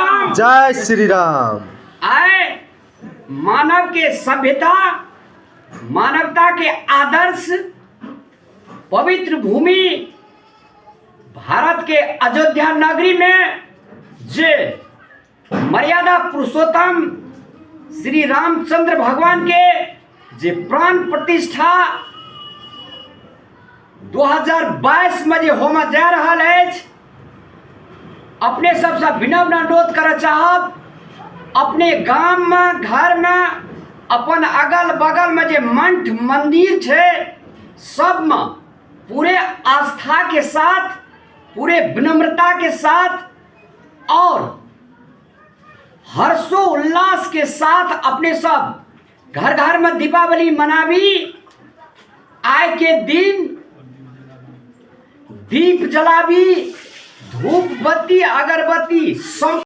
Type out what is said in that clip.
राम। जय श्री राम। आए मानव के सभ्यता, मानवता के आदर्श पवित्र भूमि भारत के अयोध्या नगरी में जे मर्यादा पुरुषोत्तम श्री रामचंद्र भगवान के जे प्राण प्रतिष्ठा 2022 में जे होमय जा रहल अछि, अपने सबसँ विनम्र अनुरोध करऽ चाहब, अपने गाममे, घरमे, अपन अगल बगलमे जे मठ मन्दिर छै सबमे पूरे आस्थाके साथ, पूरे विनम्रताके साथ और हर्षोल्लास के साथ अपने सब घर घर में दीपावली मनाबी। आय के दिन दीप जलाबी, धूप बत्ती अगरबत्ती सब।